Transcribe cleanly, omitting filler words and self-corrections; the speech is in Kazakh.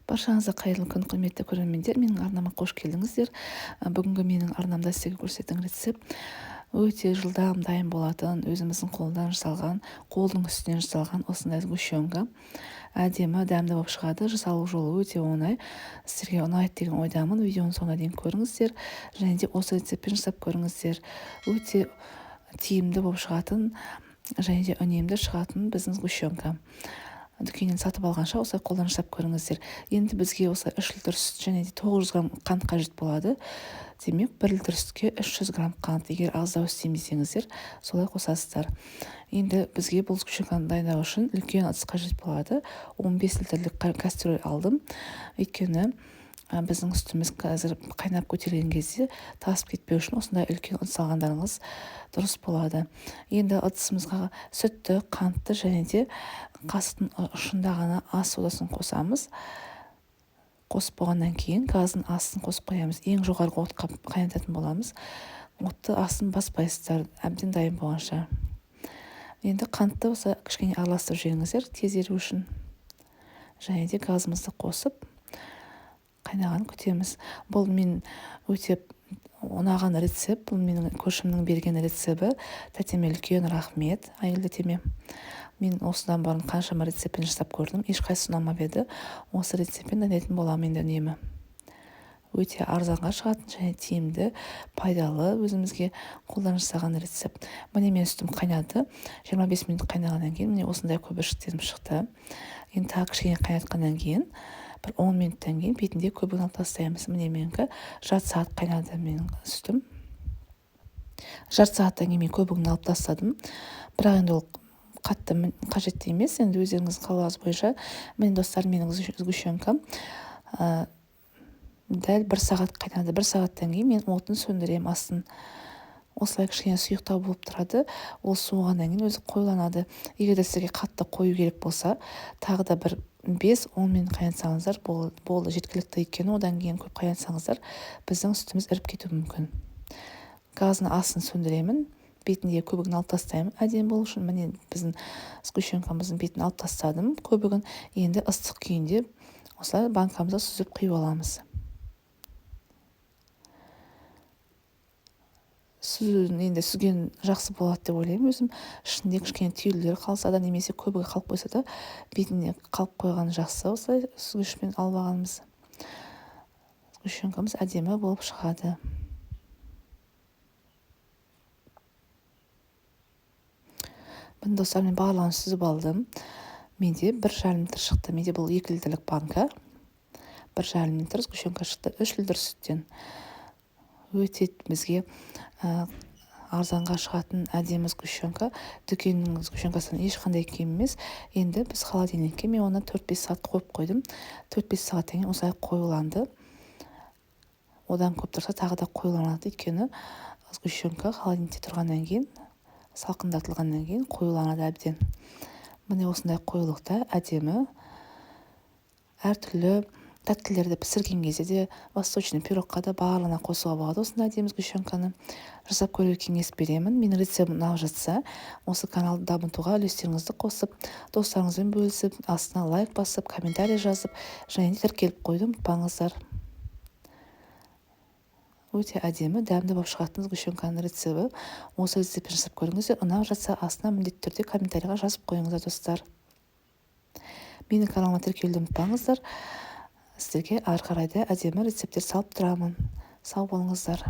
Баршаңызға қайырлы күн, құрметті көрермендер! Менің арнама қош келдіңіздер. Бүгінгі менің арнамда сіздерге көрсететін рецепт өте жылдам дайын болатын, өзіміздің қолдан жасалған, қолдың үстінен жасалған осындай сгущенка. Әдемі, дәмді болып шығады. Жасалу жолы өте оңай. Сіздерге ұнайды деген ойдамын. Видеоның соңына дейін көріңіздер және де осы рецептпен жасап көріңіздер. Өте тиімді болып шығатын және де үнемді шығатын біздің сгущенка. Дүкеннен сатып алғанша осылай қолдан жасап көріңіздер. Енді бізге осылай 3 литр сүт және де 900 грамм қант қажет болады. Демек, 1 литр сүтке 300 грамм қант. Егер аздау істеймін десеңіздер, солай қосасыздар. Енді бізге бұл сгущенканы дайындау үшін үлкен ыдыс қажет болады. 15 литрлік кастрюль алдым. Өйткені біздің сүтіміз қазір қайнап көтерілген кезде тасып кетпеу үшін осындай үлкен ыдыс алғандарыңыз дұрыс болады. Енді ыдысымызға сүтті, қантты және де қасықтың ұшында ғана ас содасын қосамыз. Қосып болғаннан кейін газдың астын қосып қоямыз. Ең жоғарғы отқа қайнататын боламыз. Отты астын баспайсыздар, әбден дайын болғанша. Енді қантты осы кішкене араластырып жіберіңіздер тез еру үшін. Және де газымызды қосып қайнағанын күтеміз. Бұл мен өте ұнаған рецепт, бұл менің көршімнің берген рецепті. Тәтеме үлкен рахмет, Айгүл тәтеме. Мен осыдан бұрын қаншама рецептпен жасап көрдім, ешқайсысы ұнамап еді. Осы рецептпен дайындайтын боламын енді үнемі. Өте арзанға шығатын және тиімді, пайдалы өзімізге қолдан жасаған рецепт. Міне менің сүтім қайнады. 25 минут қайнағаннан кейін міне осындай көбіршіктерім шықты. Енді тағы кішкене қайнатқаннан кейін бір 10 минуттан кейін бетінде көбігін алып тастаймыз. Міне менікі жарты сағат қайнады менің сүтім. Жарты сағаттан кейін мен көбігін алып тастадым. Бірақ енді ол қатты қажетті емес, енді өздеріңіздің қалауыңыз бойынша. Міне достар, менің сгущенкам дәл бір сағат қайнады. Бір сағаттан кейін мен отын сөндіремін астын. Осылай кішкене сұйықтау болып тұрады. Ол суығаннан кейін өзі қоюланады. Егер де сізге қатты қою керек болса, тағы да бір 5-10 минут қайнатсаңыздар болды, жеткілікті. Өйткені одан кейін көп қайнатсаңыздар біздің сүтіміз іріп кетуі мүмкін. Газдың астын сөндіремін, бетіндегі көбігін алып тастаймын әдемі болу үшін. Міне біздің сгущенкамыздың бетін алып тастадым көбігін. Енді ыстық күйінде осылай банкамызға сүзіп құйып аламыз. Сүзуін енді сүзген жақсы болады деп ойлаймын өзім. Ішінде кішкене түйірлер қалса да, немесе көбігі қалып қойса да, бетіне қалып қойған жақсы. Осылай сүзгішпен алып алғанымыз. Сгущенкамыз әдемі болып шығады. Міне достар, мен барлығын сүзіп алдым. Менде бір жарым литр шықты. Менде бұл 2 литрлік банка. Бір жарым литр сгущенка шықты. 3 литр сүттен. Өте бізге арзанға шығатын әдемі сгущенка. Дүкеннің сгущенкасынан ешқандай кем емес. Енді біз холодильникке мен оны төрт-бес сағат қойып қойдым. Төрт-бес сағаттан кейін осылай қоюланды. Одан көп тұрса тағы да қоюланады. Өйткені сгущенка холодильникте тұрғаннан кейін, салқындатылғаннан кейін қоюланады әбден. Міне осындай қоюлықта әдемі әртүрлі тәттілерді пісірген кезде де, восточный пирогқа да барлығына қосуға болады. Осындай әдемі сгущенканы жасап көруге кеңес беремін. Менің рецептім ұнап жатса, осы каналды дамытуға үлестеріңізді қосып, достарыңызбен бөлісіп, астына лайк басып, комментарий жазып және де тіркеліп қоюды ұмытпаңыздар. Өте әдемі, дәмді болып шығатын сгущенканың рецепті. Осы рецептті жасап көріңіздер. Ұнап жатса, астына міндетті түрде комментарийға жазып қойыңыздар, достар. Менің каналыма тіркелуді ұмытпаңыздар. Сіздерге ары қарай да әдемі рецепттер салып тұрамын. Сау болыңыздар.